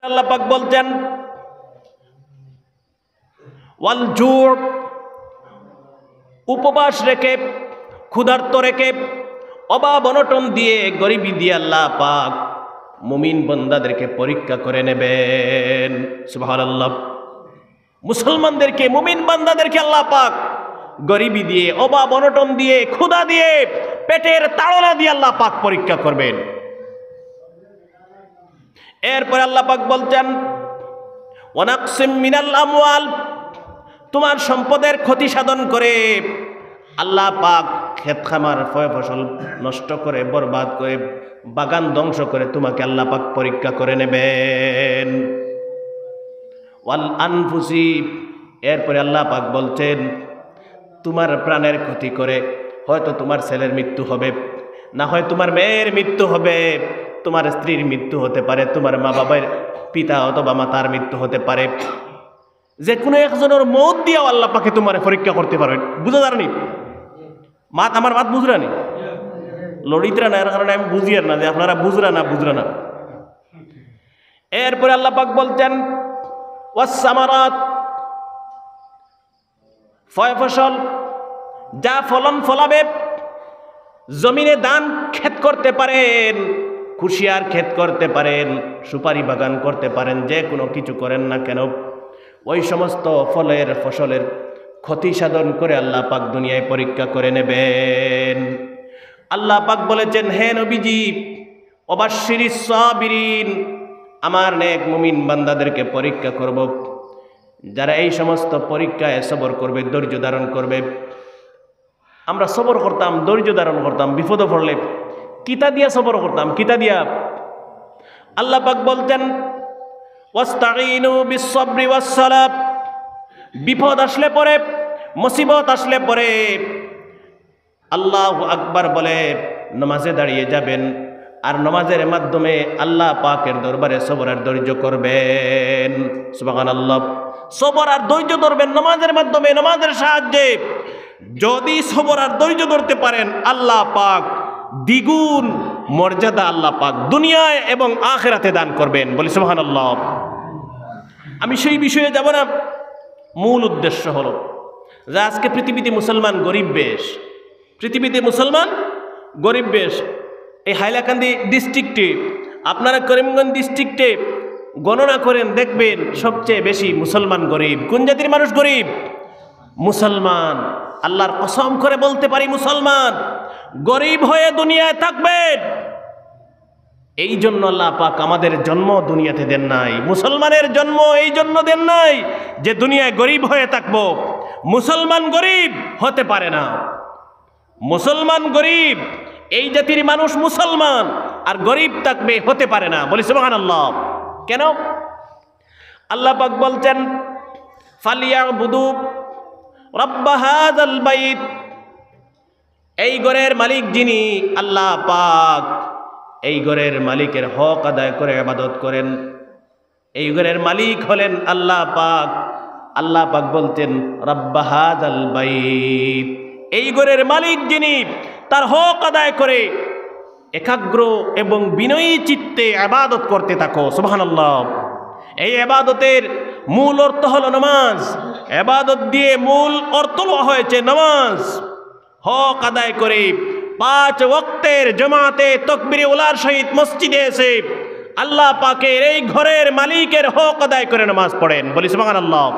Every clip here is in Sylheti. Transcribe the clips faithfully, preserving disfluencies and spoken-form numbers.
আল্লাহ পাক বলছেন, ওয়াল জু', উপবাস রেখে, ক্ষুধার্ত রেখে, অভাব অনটন দিয়ে, গরিবি দিয়ে আল্লাহ পাক মুমিন বান্দাদেরকে পরীক্ষা করে নেবেন। সুবহানাল্লাহ। মুসলমানদেরকে, মুমিন বান্দাদেরকে আল্লাহ পাক গরিবি দিয়ে, অভাব অনটন দিয়ে, ক্ষুধা দিয়ে, পেটের তাড়না দিয়ে আল্লাহ পাক পরীক্ষা করবেন। এরপরে আল্লাহ পাক বলছেন, "ওয়া নাকসিম মিনাল আমওয়াল", তোমার সম্পদের ক্ষতি সাধন করে আল্লাহ পাক ক্ষেত খামার ফয় ফসল নষ্ট করে, বরবাদ করে, বাগান ধ্বংস করে তোমাকে আল্লাহ পাক পরীক্ষা করে নেবেন। "ওয়াল আনফুসি", এরপরে আল্লাহ পাক বলছেন, তোমার প্রাণের ক্ষতি করে, হয়তো তোমার ছেলের মৃত্যু হবে, না হয় তোমার মেয়ের মৃত্যু হবে, তোমার স্ত্রীর মৃত্যু হতে পারে, তোমার মা বাবার, পিতা অথবা মাতার মৃত্যু হতে পারে। যে কোনো একজনের মউত দিয়াও আল্লাহ পাকে তোমারে পরীক্ষা করতে পারেন। বুঝা যার নি? মাত, আমার মাত বুঝরা নি? লড়িতরা না, এর কারণে আমি বুঝিয়ার না যে আপনারা বুঝরা না, বুঝরা না। এরপরে আল্লাহ পাক বলছেন, "ওয়াস সামারাত", ফয় ফসল, যা ফলন ফলাবে, জমিনে ধান ক্ষেত করতে পারেন, কুশিয়ার ক্ষেত করতে পারেন, সুপারি বাগান করতে পারেন, যে কোনো কিছু করেন না কেন, ওই সমস্ত ফলের ফসলের ক্ষতি সাধন করে আল্লাহ পাক দুনিয়ায় পরীক্ষা করে নেবেন। আল্লাহ পাক বলেছেন, হে নবীজি, "ওবাশশিরিস সাবিরিন", আমার নেক মুমিন বান্দাদেরকে পরীক্ষা করব, যারা এই সমস্ত পরীক্ষায় সবর করবে, ধৈর্য ধারণ করবে। আমরা সবর করতাম, ধৈর্য ধারণ করতাম, বিপদে পড়লে কিতা দিয়া সবর করতাম, কিতা দিয়া? আল্লাহ পাক বলতেন, "ওয়াস্তাইনু বিস সাবরি ওয়াস সালাহ", বিপদ আসলে পরে, মুসিবত আসলে পরে আল্লাহু আকবার বলে নামাজে দাঁড়িয়ে যাবেন, আর নামাজের মাধ্যমে আল্লাহ পাকের দরবারে সবর আর ধৈর্য করবেন। সুবহানাল্লাহ। সবর আর ধৈর্য ধরবেন নামাজের মাধ্যমে, নামাজের সাহায্যে। যদি সবর আর ধৈর্য ধরতে পারেন, আল্লাহ পাক দ্বিগুণ মর্যাদা আল্লাহ পাক দুনিয়ায় এবং আখেরাতে দান করবেন। বলি সুবহানাল্লাহ। আমি সেই বিষয়ে যাব না, মূল উদ্দেশ্য হলো যে আজকে পৃথিবীতে মুসলমান গরিব বেশ, পৃথিবীতে মুসলমান গরিব বেশ। এই হাইলাকান্দি ডিস্ট্রিক্টে, আপনারা করিমগঞ্জ ডিস্ট্রিক্টে গণনা করেন, দেখবেন সবচেয়ে বেশি মুসলমান গরিব। কোন জাতির মানুষ গরিব? মুসলমান। আল্লাহর কসম করে বলতে পারি, মুসলমান গরিব হয়ে দুনিয়ায় থাকবেন। এই জন্য আল্লাহ পাক আমাদের জন্ম দুনিয়াতে দেন নাই, মুসলমানের জন্ম এই জন্য দেন নাই যে দুনিয়ায় গরিব হয়ে থাকবো। মুসলমান গরিব হতে পারে না। মুসলমান গরিব, এই জাতির মানুষ মুসলমান আর গরিব থাকবে, হতে পারে না। বলি সুবহানাল্লাহ। কেন? আল্লাহ পাক বলছেন, "ফালিয়াবুদু রাব্বা হাযাল বাইত।" এই ঘরের মালিক যিনি, আল্লাহ পাক, এই ঘরের মালিকের হক আদায় করে ইবাদত করেন। এই ঘরের মালিক হলেন আল্লাহ পাক। আল্লাহ পাক বলতেন, "রাব্বা হাযাল বাইত।" এই ঘরের মালিক যিনি, তার হক আদায় করে একাগ্র এবং বিনয়ী চিত্তে ইবাদত করতে থাকো। সুবহানাল্লাহ। এই ইবাদতের মূল অর্থ হলো নামাজ। ইবাদত দিয়ে মূল অর্থ হয়েছে নামাজ। হক আদায় করে পাঁচ ওয়াক্তের জামাতে তকবিরে উলার সহিত মসজিদে এসে আল্লাহ পাকের এই ঘরের মালিকের হক আদায় করে নামাজ পড়েন। বলি সুবহানাল্লাহ।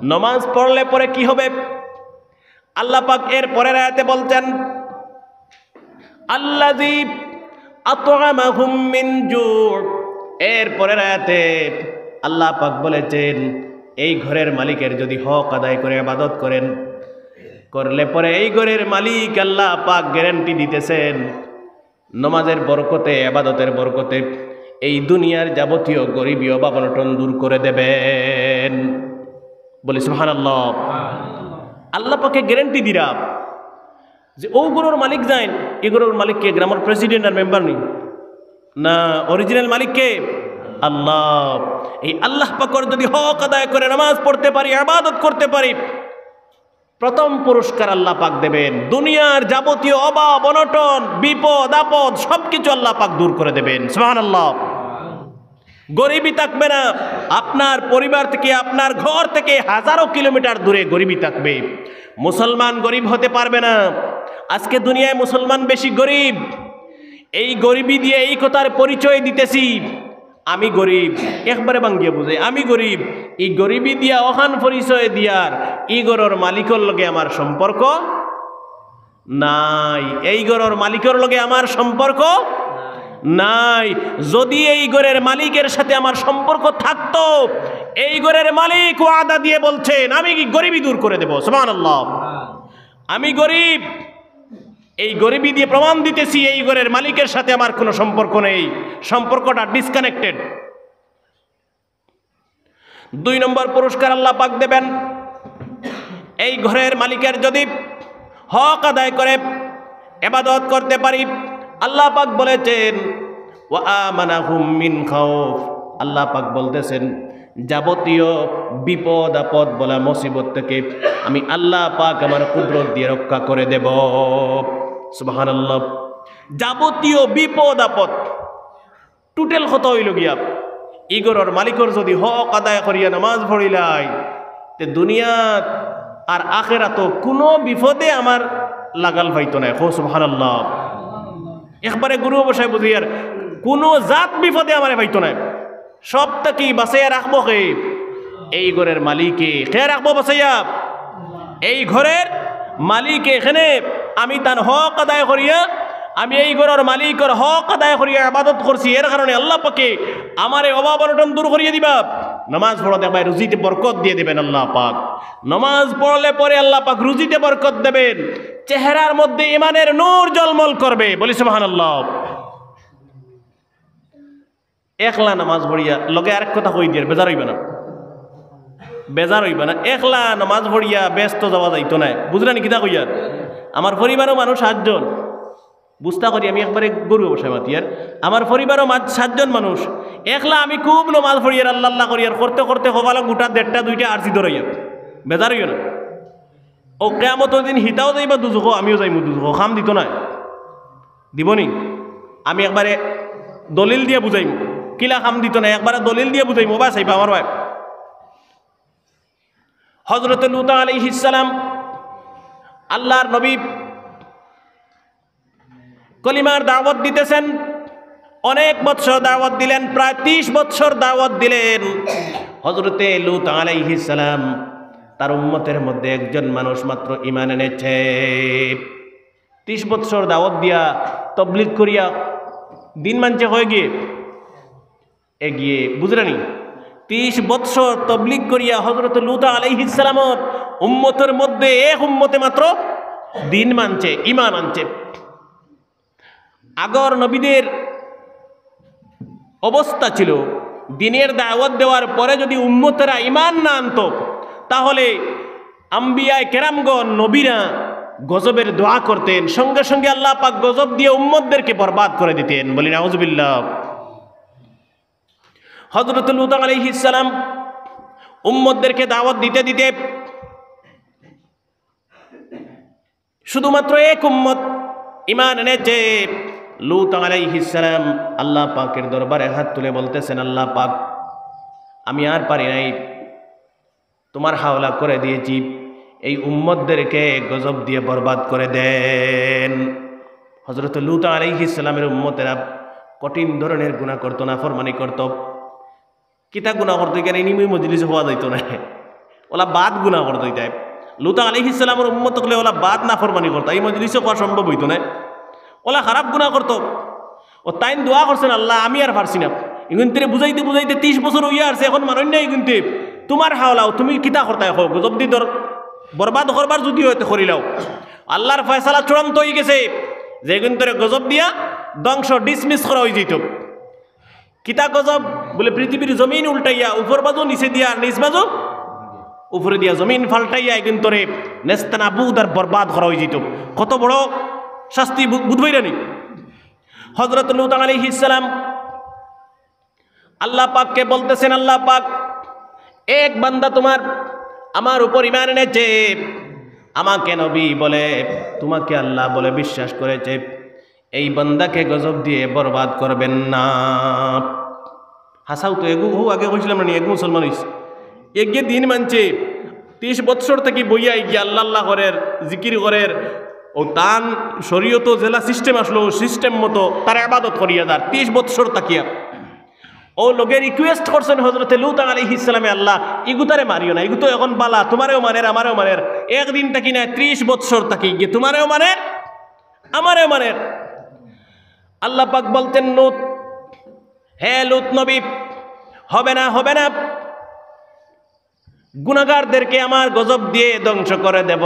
নামাজ পড়লে পরে কি হবে? আল্লাহ পাক এর পরের আয়াতে বলছেন, "আল্লাযী আত'আমাহুম মিন জু'।" এর পরের আয়াতে আল্লাহ পাক বলেছেন, এই ঘরের মালিকের যদি হক আদায় করে ইবাদত করেন, করলে পরে এই ঘরের মালিক আল্লাহ পাক গ্যারান্টি দিতেছেন, নমাজের বরকতে, ইবাদতের বরকতে এই দুনিয়ার যাবতীয় গরিবী অভাব অনটন দূর করে দেবেন। বলি সুবহানাল্লাহ। আল্লাহ পাকে গ্যারান্টি দিরা যে ও ঘরের মালিক যাইন, এই ঘরের মালিক কে? গ্রামের প্রেসিডেন্ট আর মেম্বার নি? না, অরিজিনাল মালিক কে? আল্লাহ। এই আল্লাহ পাকর যদি হক আদায় করে নামাজ পড়তে পারি, ইবাদত করতে পারি, প্রথম পুরস্কার আল্লাহ পাক দেবেন। দুনিয়ার যাবতীয় অভাব, অনটন, বিপদ, আপদ সবকিছু আল্লাহ পাক দূর করে দেবেন। সুবহানাল্লাহ। গরিবি থাকবে না। আপনার পরিবার থেকে, আপনার ঘর থেকে হাজারো কিলোমিটার দূরে গরিবি থাকবে। মুসলমান গরিব হতে পারবে না। আজকে দুনিয়ায় মুসলমান বেশি গরিব। এই গরিবি দিয়া এই কথার পরিচয় দিতেছি, "আমি গরিব।" একবারে ভাঙ্গিয়া বুঝে, "আমি গরিব।" এই গরিবি দিয়া অখান পরিচয় দিয়ার, "ই ঘরর মালিকর লগে আমার সম্পর্ক নাই, এই ঘরর মালিকর লগে আমার সম্পর্ক নাই।" যদি এই ঘরের মালিকের সাথে আমার সম্পর্ক থাকতো, এই ঘরের মালিক ওয়াদা দিয়ে বলছেন, "আমি কি গরিবি দূর করে দেব।" সুবহানাল্লাহ। "আমি গরিব।" এই গরিবি দিয়ে প্রমাণ দিতেছি, এই ঘরের মালিকের সাথে আমার কোনো সম্পর্ক নেই, সম্পর্কটা ডিসকানেক্টেড। দুই নম্বর পুরস্কার আল্লাহ পাক দেবেন, এই ঘরের মালিকের যদি হক আদায় করে, ইবাদত করতে পারি, আল্লাহ পাক বলেছেন, "ওয়া আমানাহুম মিন খাউফ।" আল্লাহ পাক বলতেছেন, "যাবতীয় বিপদ আপদ, বলা মুসিবত থেকে আমি আল্লাহ পাক আমার কুদরত দিয়ে রক্ষা করে দেব।" সুবহানাল্লাহ। যাবতীয় বিপদ আপদ, টোটাল কথা অইলো গিয়া, ই ঘরর মালিকর যদি হক আদায় করিয়া নামাজ পড়িলাই, তে দুনিয়াত আর আখেরাতো কোনো বিপদে আমার লাগাল পাইতো নায়। কও সুবহানাল্লাহ। একবারে গরু অবস্থায় বুঝিয়ার, কোনো জাত বিপদে আমারে পাইতো নায়। সব থাকি বাঁচাইয়া রাখবো কে? এই ঘরের মালিকে। কে রাখবো বাঁচাইয়া? এই ঘরের মালিকে। এখানে আমি তান হক আদায় করিয়া, আমি এই ঘরর মালিকর হক আদায় করিয়া ইবাদত করছি, এর কারণে আল্লাহ পাকে আমারে অভাব অনটন দূর করিয়া দিবা। নামাজ পড়ো, দেখবায় রুজিতে বরকত দিয়ে দিবেন আল্লাহ পাক। নামাজ পড়লে পরে আল্লাহ পাক রুজিতে বরকত দেবেন, চেহারার মধ্যে ইমানের নূর ঝলমল করবে। বলি সুবহানাল্লাহ। একলা নামাজ পড়িয়া, লগে আরেক কথা কই দিয়ার, বেজার অইবা না, বেজার অইবা না। একলা নামাজ পড়িয়া বেহেস্তো যাওয়া যাইতো নায়, বুঝরা নি কিতা কইয়ার? আমার পরিবারও মানুষ সাতজন, বুঝতা করি আমি একবারে গরু অবস্থায় মাতিয়ার। আমার পরিবারও মা-, সাতজন মানুষ, একলা আমি খুব নামাজ পড়িয়ার, আল্লাহ আল্লাহ করিয়ার, করতে করতে কপালো গুটা দেড়টা দুইটা আরজি ধরাইয়ার, বেজার অইও না। ও কিয়ামতর দিন হিতাও যাইবা দুজখো, আমিও যাইমু দুজখো, কাম দিতো নায়। দিবো নি? আমি একবারে দলিল দিয়া বুঝাইমু। কিলা কাম দিতো নায়, একবারে দলিল দিয়া বুঝাইমু। বাস, এইবা আমার ভাই। হযরতে লূত আলাইহিস সালাম, আল্লাহর নবী, কলিমার দাওয়াত দিতেছেন। অনেক বৎসর দাওয়াত দিলেন, প্রায় ত্রিশ বৎসর দাওয়াত দিলেন। হযরতে লূত আলাইহিস সালাম তার উম্মতের মধ্যে একজন মানুষ মাত্র ঈমান এনেছে। ত্রিশ বৎসর দাওয়াত দিয়া, তবলিগ করিয়া দিন মানছে হয়ে গিয়ে, এগিয়ে, বুঝরা নি? ত্রিশ বৎসর তবলিগ করিয়া হযরত লূত আলাইহিস সালামর উম্মতের মধ্যে এক উম্মতে মাত্র দিন মানছে, ঈমান আনছে। আগর নবীদের অবস্থা ছিল, দিনের দাওয়াত দেওয়ার পরে যদি উম্মতেরা ঈমান না আনতো, তাহলে আম্বিয়ায়ে কেরামগণ, নবীরা গজবের দোয়া করতেন, সঙ্গে সঙ্গে আল্লাহ পাক গজব দিয়ে উম্মতদেরকে বরবাদ করে দিতেন। বলি নাউজুবিল্লাহ। হযরত লূত আলাইহিস সালাম উম্মতদেরকে দাওয়াত দিতে দিতে শুধুমাত্র এক উম্মত ঈমান এনেছে। লূত আলাইহিস সালাম আল্লাহ পাকের দরবারে হাত তুলে বলতেছেন, "আল্লাহ পাক, আমি আর পারি নাই, তোমার হাওলা করে দিয়েছি, এই উম্মতদেরকে গজব দিয়ে বরবাদ করে দেন।" হযরত লূত আলাইহিস সালামের উম্মতেরা কঠিন ধরনের গুনাহ করতো, নাফরমানি করতো। কিতা গুনাহ করতো, ইখান ইনি মজলিসে কওয়া যাইতো নায়। ওলা বাদ গুনাহ করতো ইতায়। লূত আলাইহিস সালামর উম্মত অকলে ওলা বাদ নাফরমানি করতা, ই মজলিসে কওয়া সম্ভব অইতো নায়। ওলা খারাপ গুনাহ করতো। ও তাইন দোয়া করছেন, "আল্লাহ, আমি আর পারছি না।" ইগুনতরে বুঝাইতে বুঝাইতে ত্রিশ বছর অইয়া আরছে, এখন মানইন না ইগুনতে। তোমার হাওলাও, তুমি কিতা করতায় কও? গজব দি ধর, বরবাদ করবার যদি অয় তে করিলাও। আল্লাহর ফয়সালা চূড়ান্ত অই গেছে যে ইগুনতরে গজব দিয়া ধ্বংস, dismiss করা অই যাইতো। কিতা গজব? বলে, পৃথিবীর জমিন উল্টাইয়া উপর বাজু নিচে দিয়া, আর নিচ বাজু উপরে দিয়া, জমিন পাল্টাইয়া ইগুনতরে নেস্তানাবুদ আর বরবাদ করা অই যাইতো। কত বড় শাস্তি বু-, বুঝ পাইরা নি? হযরত লূত আলাইহিস সালাম আল্লাহ পাককে বলতেছেন, "আল্লাহ পাক, এক বান্দা তোমার আমার উপর ঈমান এনেছে, আমাকে নবী বলে, তোমাকে আল্লাহ বলে বিশ্বাস করেছে, এই বান্দাকে গজব দিয়ে বরবাদ করবেন না।" হাছাউ তো, এগু হউ আগে কইছিলাম না নি, এগু মুসলমান অইছে। এগিয়ে দিন মানছে, ত্রিশ বৎসর থাকি বইয়া এগিয়ে আল্লাহ আল্লাহ করের, জিকির করের, ও তান শরীয়তো যেলা সিস্টেম আসলো, ও সিস্টেম মতো তার ইবাদত করিয়া যার ত্রিশ বৎসর থাকিয়া। ও লগে রিকোয়েস্ট করছেন হজরতে লুত আলাইহিস সালামে, "আল্লাহ, ইগু তারে মারিও না, ইগু তো এখন বালা, তোমারেও মানের, আমারেও মানের, একদিন থাকি না, ত্রিশ বৎসর থাকি গিয়ে তোমারেও মানের, আমারেও মানের।" আল্লাহ পাক বলতেন, "লুত, হে লুত নবী, হবে না, হবে না, গুনাহগারদেরকে আমার গজব দিয়ে ধ্বংস করে দেব,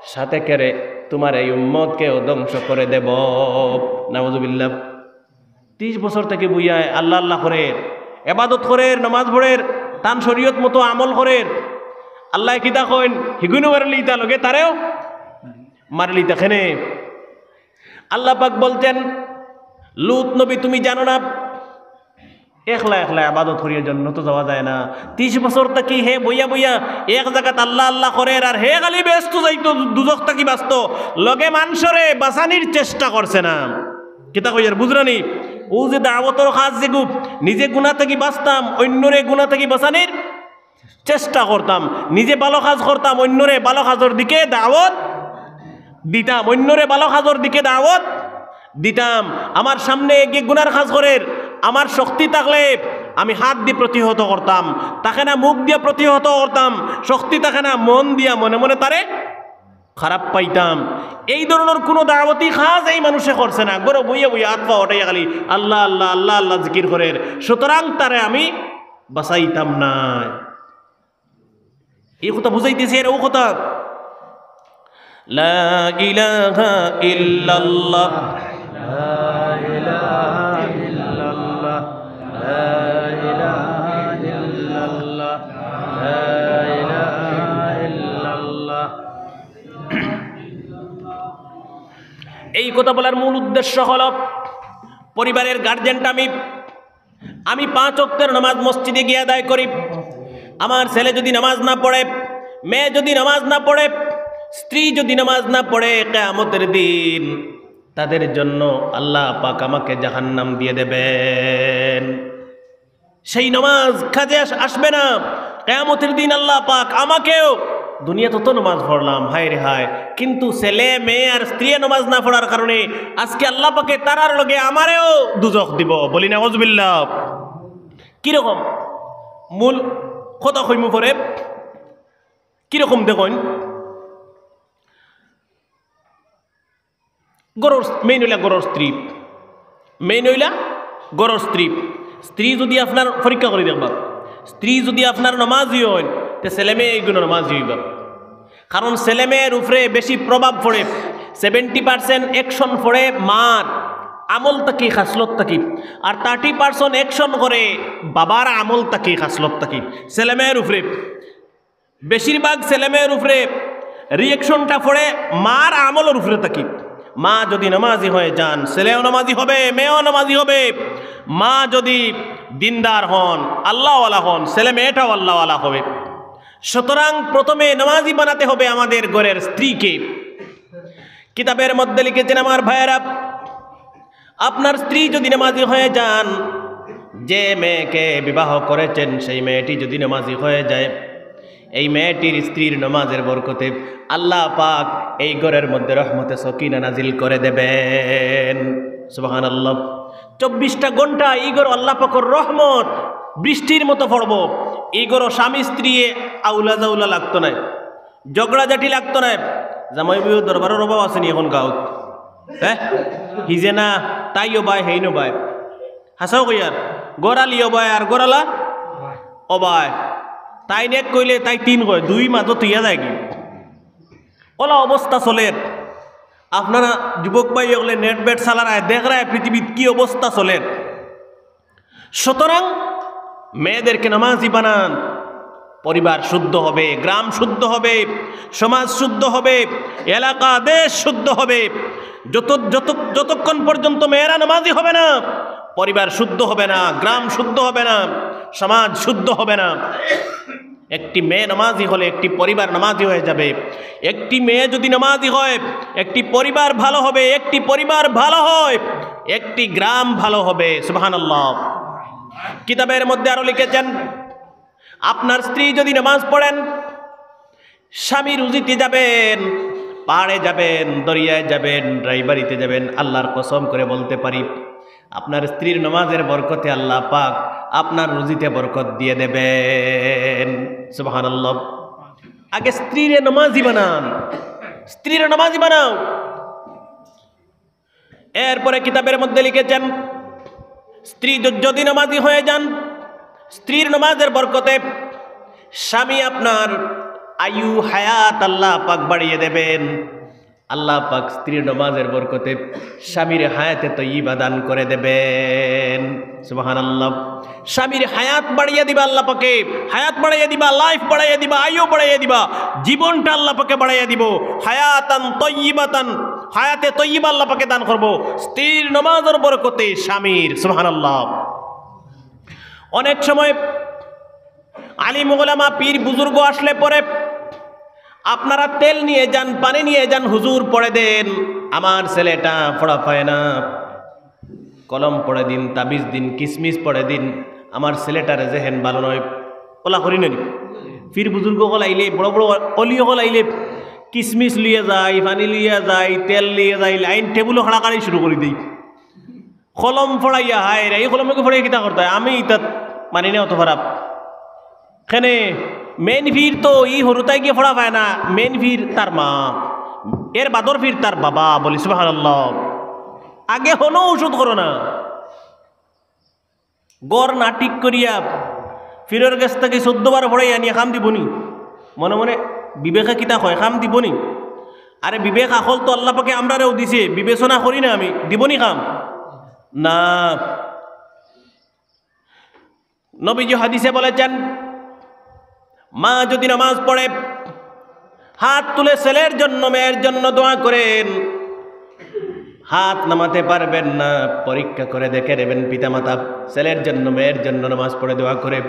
সাথে করে তোমার এই উম্মতকেও ধ্বংস করে দেব।" নাউজুবিল্লাহ। ত্রিশ বছর থেকে বইয়া আল্লাহ আল্লাহ করের, এবাদত করের, নামাজ পড়ের, তান শরীয়ত মতো আমল করের। আল্লাহ কিতা কইন, হিগুনও মারিলিতা লগে তারেও মারিলিতা কেনে। আল্লাহ পাক বলতেন, "লুত নবী, তুমি জানো না, একলা একলা আবাদত করিয়া জন্নতো যাওয়া যায় না।" ত্রিশ বছর থাকি হে বইয়া বইয়া এক জাগাত আল্লাহ আল্লাহ করের, আর হে খালি বেহেস্তো যাইতো, দুজখ থাকি বাঁচতো, লগে মানষরে বাঁচানির চেষ্টা করছে না। কিতা কইয়ার বুঝরানি? ও যে দাওয়াতর কাজ যেগু, নিজে গুনা থাকি বাঁচতাম, অন্যরে গুনা থাকি বাঁচানির চেষ্টা করতাম, নিজে ভালো কাজ করতাম, অন্যরে ভালো কাজর দিকে দাওয়াত দিতাম, অন্যরে ভালো কাজর দিকে দাওয়াত দিতাম। আমার সামনে এগিয়ে গুনার কাজ করের, আমার শক্তি থাকলে আমি হাত দি প্রতিহত করতাম, থাকে না মুখ দিয়া প্রতিহত করতাম, শক্তি থাকে না মন দিয়া মনে মনে তারে খারাপ পাইতাম। এই ধরনের কোনো দাওয়াতি কাজ এই মানুষে করছে না। ঘরো বইয়া বইয়া আত পা উঠাইয়া খালি আল্লাহ, আল্লাহ, আল্লাহ, আল্লাহ জিকির করের। সুতরাং তারে আমি বাঁচাইতাম না। এই কথা বুঝাইতেছে, এর ও কথা। লা ইলাহা ইল্লাল্লাহ। লা ইলাহা ইল্লাল্লাহ। লা ইলাহা ইল্লাল্লাহ। লা ইলাহা ইল্লাল্লাহ। এই কথা বলার মূল উদ্দেশ্য হলো, পরিবারের গার্জেনটা আমি, আমি পাঁচ ওয়াক্তের নামাজ মসজিদে গিয়ে আদায় করি। আমার ছেলে যদি নামাজ না পড়ে, মেয়ে যদি নামাজ না পড়ে, স্ত্রী যদি নামাজ না পড়ে, কিয়ামতের দিন তাদের জন্য আল্লাহ পাক আমাকে জাহান্নাম দিয়ে দেবেন। সেই নামাজ কাজে আস-, আসবে না। কিয়ামতের দিন আল্লাহ পাক আমাকেও, দুনিয়াত তো নামাজ পড়লাম, হায় রে হায়, কিন্তু ছেলে, মেয়ে আর স্ত্রী নামাজ না পড়ার কারণে আজকে আল্লাহ পাকে তারার লগে আমারেও দুজখ দিব। বলি নাউজুবিল্লাহ। কিরকম? মূল কথা কইমু পরে। কিরকম দেখইন? ঘরর, মেইন অইলা ঘরর স্ত্রী, মেইন অইলা ঘরর স্ত্রী। স্ত্রী যদি আপনার, পরীক্ষা করি দেখবা, স্ত্রী যদি আপনার নামাজি অইন, তে ছেলে মেয়ে ইগুনও নামাজি অইবা। কারণ ছেলে মেয়ের উপরে বেশি প্রভাব পড়ে, সেভেন্টি পার্সেন্ট অ্যাকশন পড়ে মার আমল থাকি, খাসলত থাকি, আর থার্টি পার্সেন্ট অ্যাকশন করে বাবার আমল থাকি, খাসলত থাকি, ছেলে মেয়ের উপরে। বেশিরভাগ ছেলে মেয়ের উপরে রিয়াকশনটা পড়ে মার আমলর উপরে থাকি। মা যদি নামাজি হয়ে যান, ছেলেও নামাজি হবে, মেয়েও নামাজি হবে। মা যদি দিনদার হন, আল্লাহওয়ালা হন, ছেলে মেয়েটাও আল্লাহওয়ালা হবে। সুতরাং প্রথমে নামাজি বানাতে হবে আমাদের ঘরের স্ত্রীকে। কিতাবের মধ্যে লিখেছেন, আমার ভাইয়েরা, আপনার স্ত্রী যদি নামাজি হয়ে যান, যে মেয়েকে বিবাহ করেছেন সেই মেয়েটি যদি নামাজি হয়ে যায়, এই মেয়েটির স্ত্রীর নামাজের বরকতে আল্লাহ পাক এই ঘরের মধ্যে রহমতে সকিনা নাজিল করে দেবেন। সুবহানাল্লাহ। চব্বিশটা ঘন্টা এই ঘর আল্লাহ পাকর রহমত বৃষ্টির মতো পড়বো। এই ঘরও স্বামী স্ত্রী আউলা জাউলা লাগতো না, ঝগড়াঝাটি লাগতো না। জামাই বউর দরবারর অভাব আছে নি এখন গাঁওত? হ্যাঁ, হিজে না, তাইও বায়, হেইনও বায়। হাছাউ কইয়ার, ঘরআলি অবায় আর ঘরআলা অবায়। তাইন এক কইলে তাই তিন কয়, দুই মাঝে থইয়া যায়গি। অলা অবস্থা চলের। আপনারা যুবক ভাই অকলে নেট বেট চালারায়, দেখরায় পৃথিবীত কি অবস্থা চলের। সুতরাং মেয়েদেরকে নামাজি বানান, পরিবার শুদ্ধ হবে, গ্রাম শুদ্ধ হবে, সমাজ শুদ্ধ হবে, এলাকা দেশ শুদ্ধ হবে। যত, যত, যতক্ষণ পর্যন্ত মেয়েরা নামাজি হবে না, পরিবার শুদ্ধ হবে না, গ্রাম শুদ্ধ হবে না, সমাজ শুদ্ধ হবে না। একটি মেয়ে নামাজি হলে একটি পরিবার নামাজি হয়ে যাবে। একটি মেয়ে যদি নামাজি হয়, একটি পরিবার ভালো হবে, একটি পরিবার ভালো হয়, একটি গ্রাম ভালো হবে। সুবহানাল্লাহ। কিতাবের মধ্যে আরো লিখেছেন, আপনার স্ত্রী যদি নামাজ পড়েন, স্বামী রুজিতে যাবেন, পাহাড়ে যাবেন, দরিয়ায় যাবেন, রায়বাড়িতে যাবেন, আল্লাহর কসম করে বলতে পারি, আপনার স্ত্রীর নামাজের বরকতে আল্লাহ পাক আপনার রুজিতে বরকত দিয়ে দেবেন। সুবহানাল্লাহ। আগে স্ত্রীরে নামাজি বানান, স্ত্রীরে নামাজি বানাও। এরপরে কিতাবের মধ্যে লিখেছেন, স্ত্রী য-, যদি নামাজি হয়ে যান, স্ত্রীর নামাজের বরকতে স্বামী আপনার আয়ু হায়াত আল্লাহ পাক বাড়িয়ে দেবেন। আল্লাহ পাক স্ত্রীর নামাজের বরকতে স্বামীর হায়াতে তৈয়বা দান করে দেবেন। সুবহানাল্লাহ। স্বামীর হায়াত বাড়িয়ে দিবা আল্লাহ পাকে, হায়াত বাড়িয়ে দিবা, লাইফ বাড়িয়ে দিবা, আয়ু বাড়িয়ে দিবা, জীবনটা আল্লাহ পাকে বাড়িয়ে দিব। হায়াতান তৈয়িবাতান, হায়াতে তৈয়বা আল্লাহ পাকে দান করব স্ত্রীর নামাজের বরকতে স্বামীর। সুবহানাল্লাহ। অনেক সময় আলিম ওলামা পীর বুজুর্গ আসলে পরে আপনারা তেল নিয়ে যান, পানি নিয়ে যান, হুজুর পড়ে দেন, আমার ছেলেটা পড়া পায় না, কলম পড়ে দিন, তাবিজ দিন, কিসমিস পড়ে দিন, আমার ছেলেটারে জেহেন ভালো নয়। ওলা করি নানি? পীর বুজুর্গ অকল আইলে, বড় বড় অলি অকল আইলে, কিসমিস লইয়া যাই, পানি লইয়া যাই, তেল লইয়া যাই, লাইন টেবুলো খাড়া খাড়ি শুরু করি দেই। কলম পড়াইয়া, হায় রে, এই কলমে কি পড়াইয়া কিতা করতে হয়? আমি ইতা মানি না অত খারাপ। কেনে মেইন পীর তো ই হুরুতায় গিয়া পড়া পায় না, মেইন পীর তার মা, এর বাদর পীর তার বাবা। বলি সুবহানাল্লাহ। আগে হনো ঔষধ করো না, ঘর না ঠিক করিয়া পীরর গেছ থাকি চৌদ্দ বার পড়াইয়া আনিয়া কাম দিবনি? মনে মনে বিবেকে কিতা কয়, কাম দিবনি? আরে বিবেক আকল তো আল্লাহ পাকে আমরারেও দিছে, বিবেচনা করি না আমি, দিবনি কাম? না। নবীজি হাদিসে বলেছেন, মা যদি নামাজ পড়ে, হাত তুলে ছেলের জন্য, মেয়ের জন্য দোয়া করেন, হাত নামাতে পারবেন না, পরীক্ষা করে দেখে নেবেন পিতামাতা, ছেলের জন্য, মেয়ের জন্য নামাজ পড়ে দোয়া করে,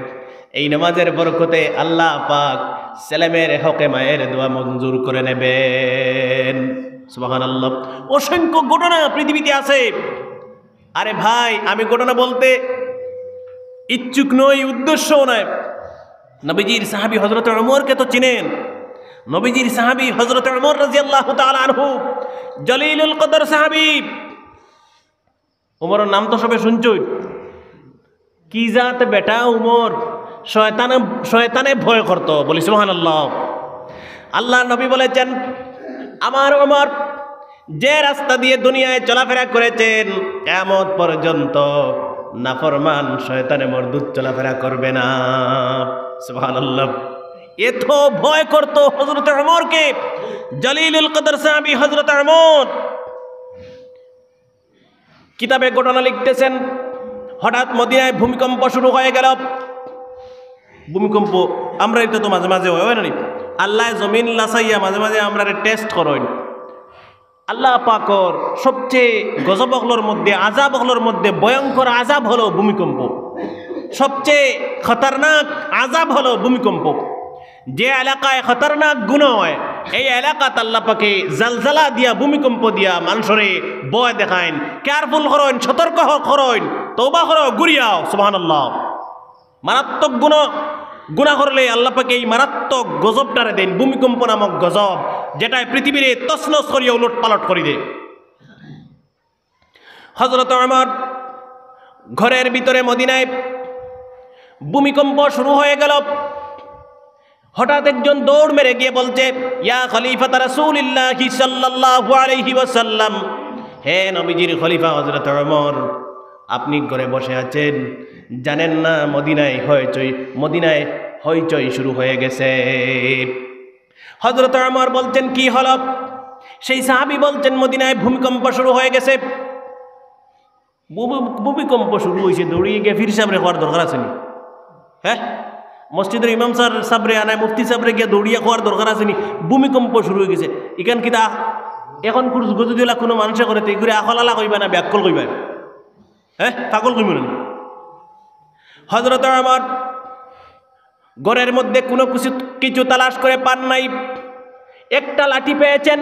এই নামাজের বরকতে আল্লাহ পাক ছেলে মেয়ের হকে মায়ের দোয়া মঞ্জুর করে নেবেন। সুবহানাল্লাহ। অসংখ্য ঘটনা পৃথিবীতে আছে। আরে ভাই, আমি ঘটনা বলতে ইচ্ছুক নই, উদ্দেশ্যও নয়। নবীজির সাহাবী হযরত ওমরকে তো চিনেন। নবীজির সাহাবী হযরত ওমর রাদিয়াল্লাহু তাআলা আনহু, জলিলুল কদর সাহাবী। ওমরের নাম তো সবে শুনছই। কি জাত বেটা ওমর, শয়তানে, শয়তানে ভয় করতো। বলি সুবহানাল্লাহ। আল্লাহর নবী বলেছেন, আমার ওমর যে রাস্তা দিয়ে দুনিয়ায় চলাফেরা করেছেন, কিয়ামত পর্যন্ত নাফরমান শয়তানে মরদুদ চলাফেরা করবে না। সুবহানাল্লাহ। এত ভয় করতো হযরত ওমরকে জলিলুল কদর সাহাবী হযরত ওমর। কিতাবে ঘটনা লিখতেছেন, হঠাৎ মদিনায় ভূমিকম্প শুরু হয়ে গেল। ভূমিকম্প আমরা এটা তো মাঝে মাঝে হয়, হয় না নি? আল্লাহ জমিন লাসাইয়া মাঝে মাঝে আমরারে টেস্ট করেন। আল্লাহ পাকর সবচেয়ে গজব অকলর মধ্যে, আযাব অকলর মধ্যে ভয়ঙ্কর আযাব হলো ভূমিকম্প। সবচেয়ে খতরনাক আযাব হলো ভূমিকম্প। যে এলাকায় খতরনাক গুনা হয়, এই এলাকাত আল্লাহ পাকে জালজালা দিয়া, ভূমিকম্প দিয়া মানুষরে ভয় দেখাইন, কেয়ারফুল করইন, সতর্ক হ-, করইন, তওবা করো, ঘুরিয়াও। সুবহানাল্লাহ। মারাত্মক গুনা, গুনা করলে আল্লাহ পাকে এই মারাত্মক গজবটারে দেন, ভূমিকম্প নামক গজব, যেটায় পৃথিবীরে তছনছ করিয়া উলট পালট করি দেয়। হযরত ওমর ঘরের ভিতরে মদিনায় ভূমিকম্প শুরু হয়ে গেল। হঠাৎ একজন দৌড় মেরে গিয়ে বলছে, ইয়া খলিফাতা রাসূলিল্লাহি সাল্লাল্লাহু আলাইহি ওয়াসাল্লাম, হে নবীজির খলিফা হযরত ওমর, আপনি ঘরে বসে আছেন, জানেন না মদিনায় হইচই, মদিনায় হইচই শুরু হয়ে গেছে। হযরত ওমর বলছেন, কি হলো? সেই সাহাবী বলছেন, মদিনায় ভূমিকম্প শুরু হয়ে গেছে। ভূমি-, ভূমিকম্প শুরু হইছে, দৌড়িয়ে গিয়া পীর সাবরে কওয়ার দরকার আছে নি? হ্যাঁ, মসজিদর ইমাম স্যার, সাবরে আনায়, মুফতি সাবরে গিয়া দৌড়িয়া কওয়ার দরকার আছে নি? ভূমিকম্প শুরু হয়ে গেছে। ইখান কিতা এখন কুরুস গজুদিলা কোনো মানুষে করে, তো এগুলো আকলালা কইবা না, বেআক্কল কইবা? হ্যাঁ, পাগল কইবা না? হযরত ওমর ঘরের মধ্যে কোনো কিছু, কিছু তালাশ করে পান নাই। একটা লাঠি পেয়েছেন,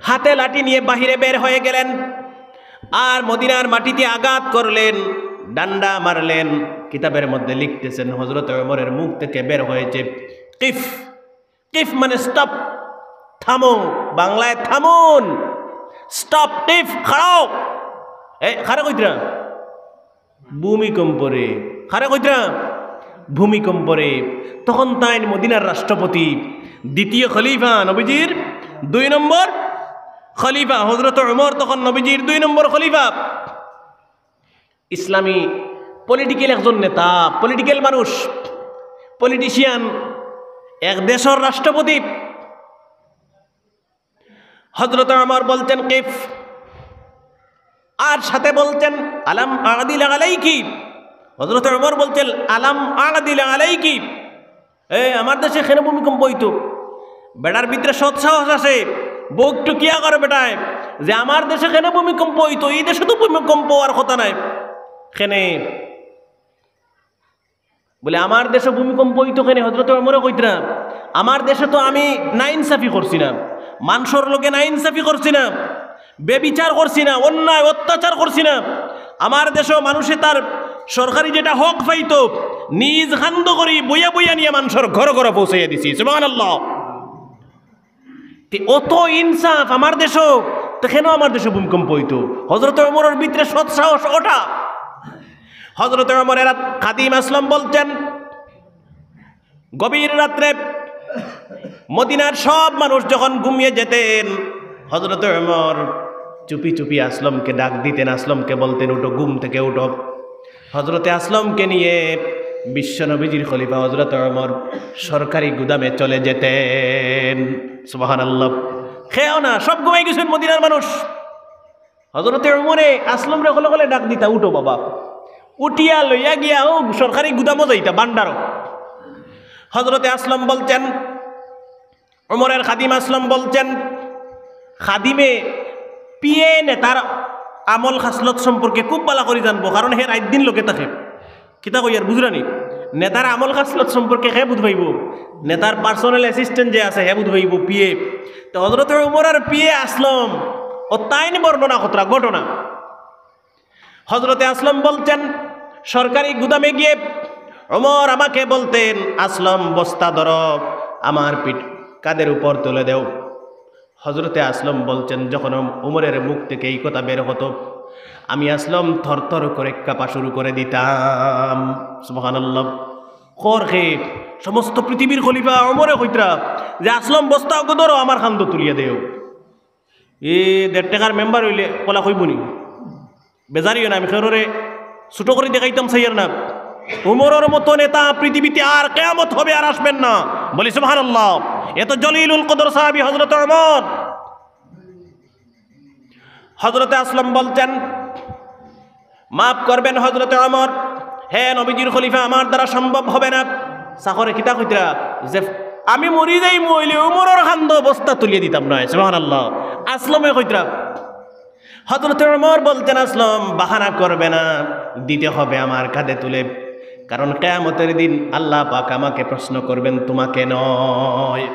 হাতে লাঠি নিয়ে বাহিরে বের হয়ে গেলেন, আর মদিনার মাটিতে আঘাত করলেন। ডান্ডা মারলেন। কিতাবের মধ্যে লিখতেছেন, হযরত ওমরের মুখ থেকে বের হয়েছে, "কিফ।" কিফ মানে স্টপ, থামো, বাংলায় থামুন। স্টপ, কিফ, খাড়াও। এ, খাড়া কইতরা? ভূমিকম্পরে। খাড়া কইতরা? ভূমিকম্পরে। তখন তাইন মদিনার রাষ্ট্রপতি, দ্বিতীয় খলিফা, নবীজির দুই নম্বর খলিফা, হযরত ওমর তখন নবীজির দুই নম্বর খলিফা। ইসলামী পলিটিক্যাল একজন নেতা, পলিটিক্যাল মানুষ, পলিটিশিয়ান, এক দেশর রাষ্ট্রপতি। হযরত ওমর বলছেন, "কিফ?" আর সাথে বলছেন, "আলাম আদিল আলাইকি।" হযরত ওমর বলছেন, "আলাম আদিল আলাইকি।" এ, আমার দেশে কেনে ভূমিকম্প অইতো? বেটার ভিতরে সৎ সাহস আছে, বুক টুকিয়া করে বেটায় যে আমার দেশে কেনে ভূমিকম্প অইতো, ই দেশে তো ভূমিকম্প অওয়ার কথা নায়। কেনে? বলে, "আমার দেশে ভূমিকম্প অইতো কেনে?" হযরত ওমরে কইতরা, "আমার দেশে তো আমি নাইনসাফি করছি না, মানষর লগে নাইনসাফি করছি না, বেবিচার করছি না, অন্যায় অত্যাচার করছি না। আমার দেশো মানুষে তার সরকারি যেটা হক পাইতো, নিজ খান্দ করি বইয়া বইয়া নিয়া মানষর ঘরো ঘরো পৌঁছাইয়া দিছি।" সুবহানাল্লাহ। তে অত ইনসাফ আমার দেশো, তে কেনে আমার দেশো ভূমিকম্প অইতো? হযরত ওমরর ভিতরে সৎ সাহস ওটা। হযরত ওমরের খাদিম আসলাম বলছেন, গভীর রাত্রে মদিনার সব মানুষ যখন ঘুমিয়ে যেতেন, হযরত ওমর চুপি চুপি আসলামকে ডাক দিতেন, আসলামকে বলতেন, "উঠো, ঘুম থেকে উঠো।" হযরতে আসলামকে নিয়ে বিশ্বনবীজির খলিফা হযরত ওমর সরকারি গুদামে চলে যেতেন। সুবহানাল্লাহ। কেউ না, সব ঘুমাই গেছেন মদিনার মানুষ। হযরতে ওমরে আসলামরে কলে কলে ডাক দিতা, "উঠো বাবা।" উঠিয়া লইয়া গিয়া ও সরকারি গুদামো যাইতা, ভান্ডারো। হযরতে আসলাম বলছেন, ওমরের খাদিম আসলাম বলছেন, খাদিমে পিএ নেতার আমল খাসলত সম্পর্কে খুব ভালা করি জানবো, কারণ হে রাইত দিন লগে থাকে। কিতা কইয়ার বুঝরানি? নেতার আমল খাসলত সম্পর্কে কে বুঝ পাইবো? নেতার পার্সোনাল অ্যাসিস্ট্যান্ট যে আছে, হে বুঝ পাইবো, পিএ। তো হযরতে ওমর আর পিএ আসলাম, ও তাইন বর্ণনা করতরা ঘটনা। হযরতে আসলাম বলছেন, সরকারি গুদামে গিয়ে ওমর আমাকে বলতেন, "আসলাম, বস্তা ধরো, আমার পিঠ, কাঁধের উপর তুলে দেও।" হযরতে আসলাম বলছেন, যখন ওম-, ওমরের মুখ থেকে এই কথা বের হতো, আমি আসলাম থরথর করে কাঁপা শুরু করে দিতাম। সুবহানাল্লাহ। কর কে? সমস্ত পৃথিবীর খলিফা ওমরে কইতরা যে, "আসলাম, বস্তা ওগু ধরো, আমার খান্দো তুলিয়া দেও।" এ দেড় টেকার মেম্বার অইলে কলা কইবো নি? বেজারিও না, আমি কেউরে ছোট করি দেখাইতাম চাইয়ার না। উমরর মতো নেতা পৃথিবীতে আর কিয়ামত হবে আর আসবেন না। বলি সুবহানাল্লাহ। এত জলিলুল কদর সাহাবী হযরত উমর। হযরতে আসলাম বলছেন, "মাফ করবেন হযরতে উমর, হে নবীজির খলিফা, আমার দ্বারা সম্ভব হবে না।" চাকরে কিতা কইতরা? যে, "আমি মরি যাইমু অইলে উমরর খান্দো বস্তা তুলিয়া দিতাম নায়।" সুবহানাল্লাহ। আসলামে কইতরা। হযরতে উমর বলছেন, "আসলাম, বাহানা করবে না, দিতে হবে আমার কাঁধে তুলে, কারণ কিয়ামতের দিন আল্লাহ পাক আমাকে প্রশ্ন করবেন, তোমাকে নয়।"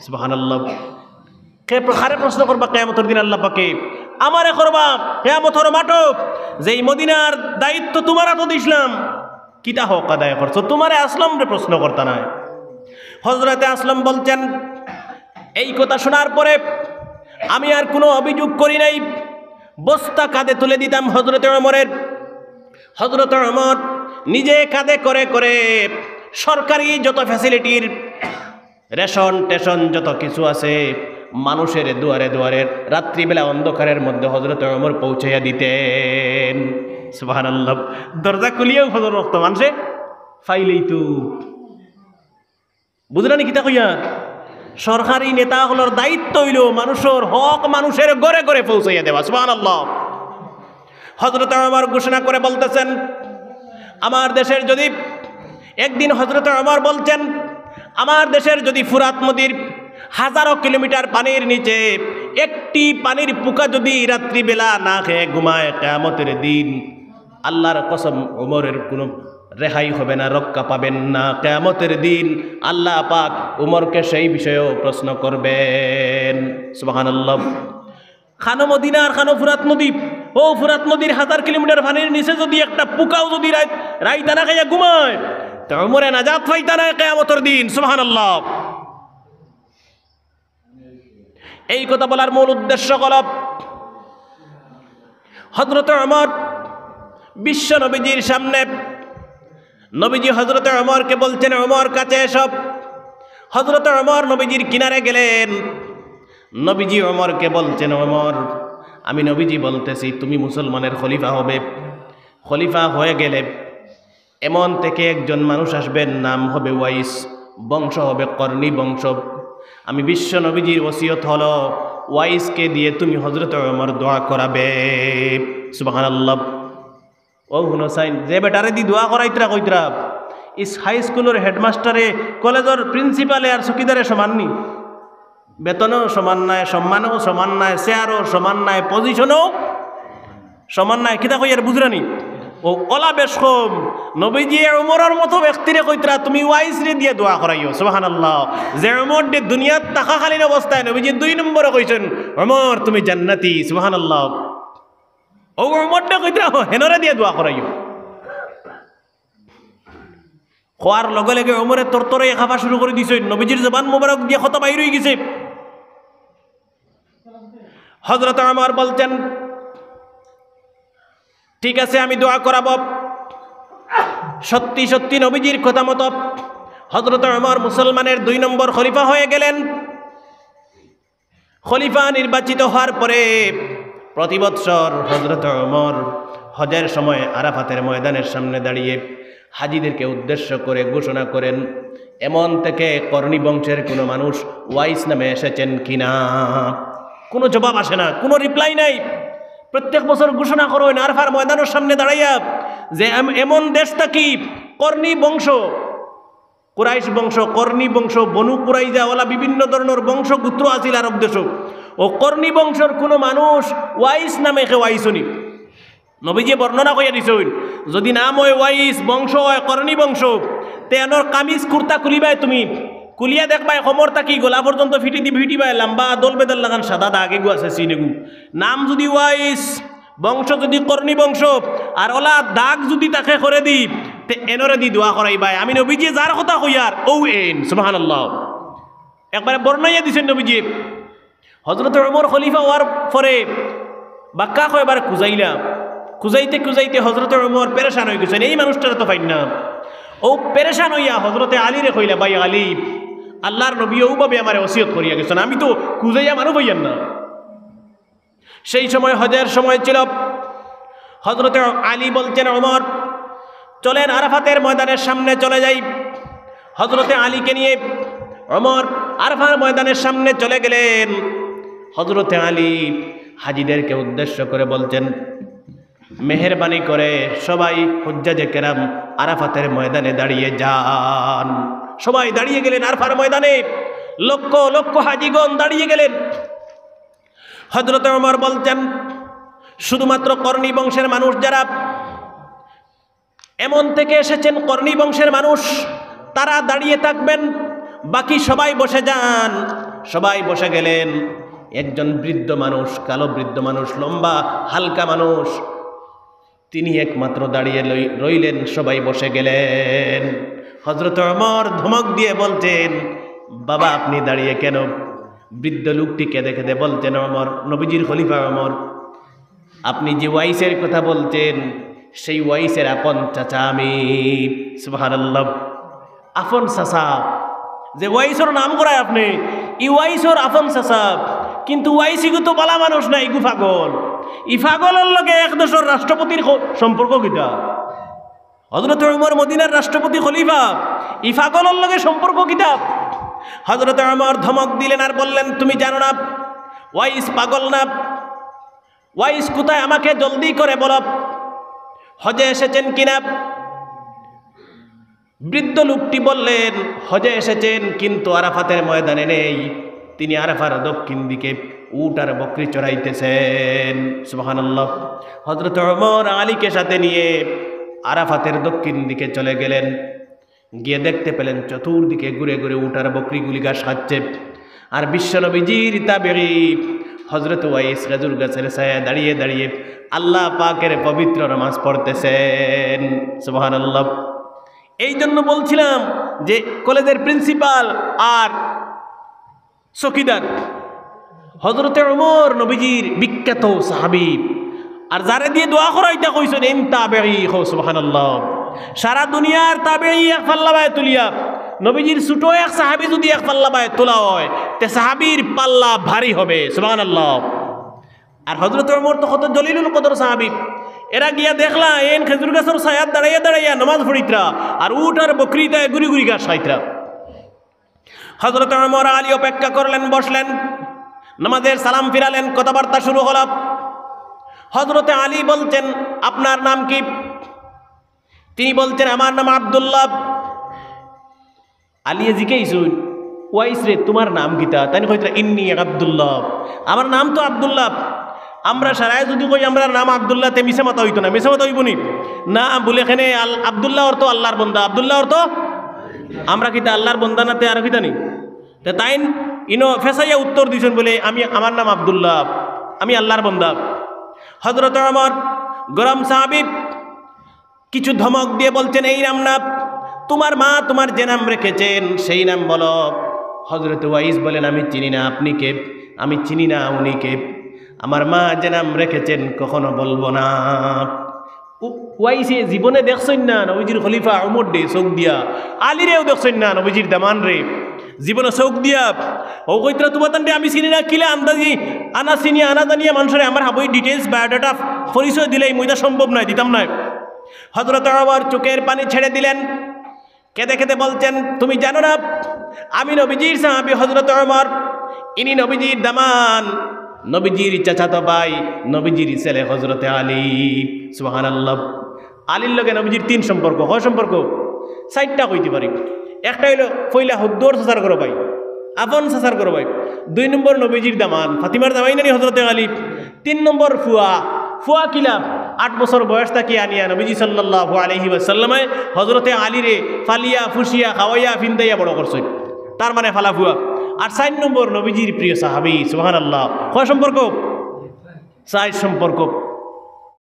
সুবহানাল্লাহ। কে প্র-, কারে প্রশ্ন করবা কিয়ামতর দিন আল্লাহ পাকে? আমারে করবা কিয়ামতর মাঠো, যেই মদিনার দায়িত্ব তোমার আতো দিছলাম, কিতা হক আদায় করছো? তোমারে আসলামরে প্রশ্ন করতা নায়। হযরতে আসলাম বলছেন, এই কথা শোনার পরে আমি আর কোনো অভিযোগ করি নাই, বস্তা কাঁধে তুলে দিতাম হযরতে উমরের। হযরতে উমর নিজে কাঁধে করে করে সরকারি যত ফ্যাসিলিটির রেশন টেশন যত কিছু আছে, মানুষের দুয়ারে দুয়ারে রাত্রিবেলা অন্ধকারের মধ্যে হযরতে উমর পৌঁছাইয়া দিতেন। সুবহানাল্লাহ। দরজা খুলিয়াও ফজর রক্ত মানষে পাইলেই তো। বুঝলা নি কিতা কইয়া? সরকারি নেতা অকলর দায়িত্ব অইলো মানুষর হক মানুষের ঘরে ঘরে পৌঁছাইয়া দেওয়া। সুবহানাল্লাহ। হযরতে উমর ঘোষণা করে বলতেছেন, আমার দেশের যদি, একদিন হযরতে উমর বলছেন, আমার দেশের যদি ফুরাত নদীর হাজারো কিলোমিটার পানির নিচে একটি পানির পোকা যদি রাত্রিবেলা না খেয়ে ঘুমায়, কিয়ামতের দিন আল্লাহর কসম, উমরের কোনো রেহাই হবে না, রক্ষা পাবেন না। কিয়ামতের দিন আল্লাহ পাক উমরকে সেই বিষয়েও প্রশ্ন করবেন। সুবহানাল্লাহ। খানো মদিনা আর খানো ফুরাত নদী, ও ফুরাত নদীর হাজার কিলোমিটার পানির নিচে যদি একটা পোকাও যদি রাইত, রাইত আনা খাইয়া ঘুমায়, তে উমরে নাজাত পাইতা নায় কিয়ামতর দিন। সুবহানাল্লাহ। এই কথা বলার মূল উদ্দেশ্য হল, হযরত ওমর বিশ্ব নবীজির সামনে, নবীজি হযরত ওমরকে বলছেন, "ওমর, কাছে এসো।" হযরত ওমর নবীজির কিনারে গেলেন। নবীজি ওমরকে বলছেন, "ওমর, আমি নবীজি বলতেছি, তুমি মুসলমানের খলিফা হবে। খলিফা হয়ে গেলে এমন থেকে একজন মানুষ আসবেন, নাম হবে ওয়াইস, বংশ হবে করনী বংশ। আমি বিশ্ব নবীজির ওসিয়ত হলো, ওয়াইসকে দিয়ে তুমি হযরত ওমর দোয়া করাবে।" সুবহানাল্লাহ। ও হুনো চাইন, যে বেটারে দি দোয়া করাইতরা কইতরা, ইস হাই স্কুলর হেডমাস্টারে, কলেজর প্রিন্সিপালে আর চকিদারে সমান নি? বেতনও সমান নাই, সম্মানও সমান নাই, চেয়ারও সমান নাই, পজিশনও সমান নাই। কিতা কইয়ার বুঝরানি? ও ওলা বেশ কম। নবীজি ওমরর মতো ব্যক্তিরে কইতরা, "তুমি ওয়াইসরে দিয়া দোয়া করাইও।" সুবহানাল্লাহ। যে ওমর দে দুনিয়াত থাকাকালীন অবস্থায় নবীজি দুই নম্বরে কইছেন, "ওমর, তুমি জান্নাতি।" সুবহানাল্লাহ। ও ওমর দে কইতরা, "হেনরে দিয়া দোয়া করাইও।" খোয়ার লগে লগে ওমরে তরতরে খাফা শুরু করে দিছে। নবীজির জবান মোবারক দিয়া কথা বাইর হয়ে গেছে। হযরত ওমর বলছেন, "ঠিক আছে, আমি দোয়া করাবো।" সত্যি সত্যি নবীজির কথা মতো হযরত ওমর মুসলমানের দুই নম্বর খলিফা হয়ে গেলেন। খলিফা নির্বাচিত হওয়ার পরে প্রতি বৎসর হযরত ওমর হজের সময় আরাফাতের ময়দানের সামনে দাঁড়িয়ে হাজিদেরকে উদ্দেশ্য করে ঘোষণা করেন, "এমন থেকে করনী বংশের কোনো মানুষ ওয়াইস নামে এসেছেন কিনা?" কোনো জবাব আসে না, কোনো রিপ্লাই নাই। প্রত্যেক বছর ঘোষণা করেন আরাফার ময়দানের সামনে দাঁড়াইয়া যে এম-, এমন দেশ থাকি করনী বংশ, কুরাইশ বংশ, করনী বংশ, বনু কুরাইজা, ওলা বিভিন্ন ধরনের বংশ গোত্র আছিল আরব দেশো। ও করনী বংশর কোনো মানুষ ওয়াইস নামে কেউ আইছনি? নবীজি বর্ণনা কইয়া দিছইন, যদি নাম হয় ওয়াইস, বংশ হয় করনী বংশ, তে এনর কামিজ কুর্তা খুলিবায় তুমি, খুলিয়া দেখবায় কোমর থাকি গলা পর্যন্ত ফিটি দি ফিটিবায়, লম্বা দল বেদল লাগান সাদা দাগ এগু আছে, চিন এগু। নাম যদি ওয়াইস, বংশ যদি করনী বংশ, আর ওলা দাগ যদি তাকে করে দি, তে এনরে দি দোয়া করাইবায়। আমি নবীজি যার কথা কইয়ার, ও এন, সুবহানাল্লাহ। একবারে বর্ণাইয়া দিছেন নবীজি। হযরত ওমর খলিফা হওয়ার পরে বাক্কা কয়বার খুঁজাইলা, খুঁজাইতে খুঁজাইতে হযরত ওমর পেরেশান হয়ে গেছেন, এই মানুষটারে তো পাইন না। ও পেরেশান হইয়া হযরতে আলীরে কইলা, "ভাই আলী, আল্লাহর নবী ওভাবে আমারে ওসিয়ত করিয়া গেছেন, আমি তো খুঁজাইয়া মানু পাইয়ার না।" সেই সময় হজের সময় ছিল। হযরতে আলী বলছেন, "ওমর, চলেন আরাফাতের ময়দানের সামনে চলে যাই।" হযরতে আলীকে নিয়ে ওমর আরাফার ময়দানের সামনে চলে গেলেন। হযরতে আলী হাজিদেরকে উদ্দেশ্য করে বলছেন, "মেহেরবানি করে সবাই হুজ্জাজে কেরাম আরাফাতের ময়দানে দাঁড়িয়ে যান।" সবাই দাঁড়িয়ে গেলেন আরাফার ময়দানে, লক্ষ লক্ষ হাজিগণ দাঁড়িয়ে গেলেন। হযরতে ওমর বলছেন, শুধুমাত্র করনী বংশের মানুষ যারা এমন থেকে এসেছেন, করনী বংশের মানুষ, তারা দাঁড়িয়ে থাকবেন, বাকি সবাই বসে যান। সবাই বসে গেলেন। একজন বৃদ্ধ মানুষ, কালো বৃদ্ধ মানুষ, লম্বা হালকা মানুষ, তিনি একমাত্র দাঁড়িয়ে লই-, রইলেন, সবাই বসে গেলেন। হযরত ওমর ধমক দিয়ে বলছেন, "বাবা, আপনি দাঁড়িয়ে কেন?" বৃদ্ধ লোকটি কেঁদে কেঁদে বলছেন, "ওমর, নবীজির খলিফা ওমর, আপনি যে ওয়াইসের কথা বলছেন, সেই ওয়াইসের আপন চাচা আমি।" সুবহানাল্লাহ। আপন চাচা, যে ওয়াইসর নাম করায় আপনি, ই ওয়াইসর আপন চাচা, কিন্তু ওয়াইস ইগু তো বালা মানুষ না, ইগু পাগল। ই পাগলর লগে এক দেশর রাষ্ট্রপতির খ-, সম্পর্ক কিতা? হযরত ওমর মদিনার রাষ্ট্রপতি খলিফা, ই পাগলর লগে সম্পর্ক কিতা? হযরত ওমর ধমক দিলেন আর বললেন, "তুমি জানো না ওয়াইস পাগল না? ওয়াইস কোথায়? আমাকে জলদি করে বলো, হজে এসেছেন কিনা?" বৃদ্ধ লোকটি বললেন, "হজে এসেছেন, কিন্তু আরাফাতের ময়দানে নেই।" তিনি আরাফার দক্ষিণ দিকে উট আর বকরি চরাইতেছেন। সুবহানাল্লাহ। হযরত ওমর আলীকে সাথে নিয়ে আরাফাতের দক্ষিণ দিকে চলে গেলেন। গিয়ে দেখতে পেলেন চতুর্দিকে ঘুরে ঘুরে উট আর বকরিগুলি ঘাস খাচ্ছে। আর বিশ্বনবীজির তাবেঈ হজরত ওয়াইস খেজুর গাছের ছায়ায় দাঁড়িয়ে দাঁড়িয়ে আল্লাহ পাকের পবিত্র নামাজ পড়তেছেন। সুবহানাল্লাহ। এই জন্য বলছিলাম যে কলেজের প্রিন্সিপাল আর চকিদার হজরতে ওমর নবীজির বিখ্যাত সাহাবী, আর যারে দিয়া দোয়া করাইতা কইছইন, "ইন তাবেঈ," কও, সুবহানাল্লাহ। সারা দুনিয়ার তাবেঈ এক পাল্লা বায় তুলিয়া, নবীজির ছোট এক সাহাবী যদি এক পাল্লা বায় তোলা হয়, তে সাহাবীর পাল্লা ভারী হবে, সুবহানাল্লাহ। আর হজরতে ওমর তো কত জলিলুল কদর সাহাবী, এরা গিয়া দেখলা, এইন খেজুর গাছর ছায়াত দাঁড়াইয়া দাঁড়াইয়া নামাজ পড়িতরা, আর উট আর বকরিতায় ঘুরি ঘুরি ঘাস খাইতরা। হজরতে ওমর আলী অপেক্ষা করলেন, বসলেন, নামাজের সালাম ফিরালেন, কথাবার্তা শুরু হল। হজরতে আলী বলছেন, "আপনার নাম কি?" তিনি বলছেন, "আমার নাম আব্দুল্লাহ।" আলীয়ে জিকাইছইন, "ওয়াইস রে, তুমার নাম কিতা?" তাইন কইতরা, "ইন্নি আব্দুল্লাহ, আমার নাম তো আব্দুল্লাহ।" আমরা সারায় যদি কই, "আমরার নাম আব্দুল্লাহ," তে মিছা মাতা অইতো না, মিছা মাতা অইবো নি? না, বুলে, "কেনে আল-, আব্দুল্লাহ অর্থ আল্লাহর বন্দা, আব্দুল্লাহ অর্থ আমরা কিতা আল্লাহর বন্দা না, তে আর কিতা নি?" তে তাইন ইনো ফেসাইয়া উত্তর দিছইন বুলে, "আমি, আমার নাম আব্দুল্লাহ, আমি আল্লাহর বন্দা।" হজরতে ওমর, গরম সাহাবী, কিছু ধমক দিয়ে বলছেন, "এই নাম না, তুমার মা তুমার যে নাম রেখেছেন সেই নাম বলো।" হজরতে ওয়াইস বলেন, "আমি চিনি না, আপনি কে? আমি চিনি না উনি কে। আমার মা যে নাম রেখেছেন কখনো বলবো না।" উ-, ওয়াইসে জীবনে দেখছইন না নবীজির খলিফা ওমর রে চোখ দিয়া, আলীরেও দেখছইন না নবীজির দামান রে জীবনে চোখ দিয়া। ও কইতরা, "তুমাতানরে আমি চিনি না, কিলা আন্দাজি আনা চিনি আনা জানিয়া মানষরে আমার হাবই details biodata পরিচয় দিলে এই মইদা সম্ভব নায়, দিতাম নায়।" হজরত ওমর চোখের পানি ছেড়ে দিলেন, কেঁদে কেঁদে বলছেন, "তুমি জানো না, আমি নবীজির সাহাবী হজরত ওমর, ইনি নবীজির দামান, নবীজির চাচাতো ভাই, নবীজির ছেলে হজরতে আলী।" সুবহানাল্লাহ। আলীর লগে নবীজির তিন সম্পর্ক। কয় সম্পর্ক? চাইরটা কইতে পারি। একটা অইলো পয়লা হুদ্দুর চাচার ঘরো ভাই, আপন চাচার ঘরো ভাই। দুই নম্বর নবীজির দামান, ফাতিমার দামাই নানি হজরতে আলী। তিন নম্বর ফুয়া, ফুয়া কিলা? আট বছর বয়স থাকি আনিয়া নবীজি সাল্লাল্লাহু আলাইহি ওয়াসাল্লামে হজরতে আলীরে ফালিয়া, ফুসিয়া, খাওয়াইয়া, ফিন্দাইয়া বড় করছইন, তার মানে ফালা ফুয়া। আর চাইর নম্বর নবীজির প্রিয় সাহাবী, সুবহানাল্লাহ। কয় সম্পর্ক? চাইর সম্পর্ক।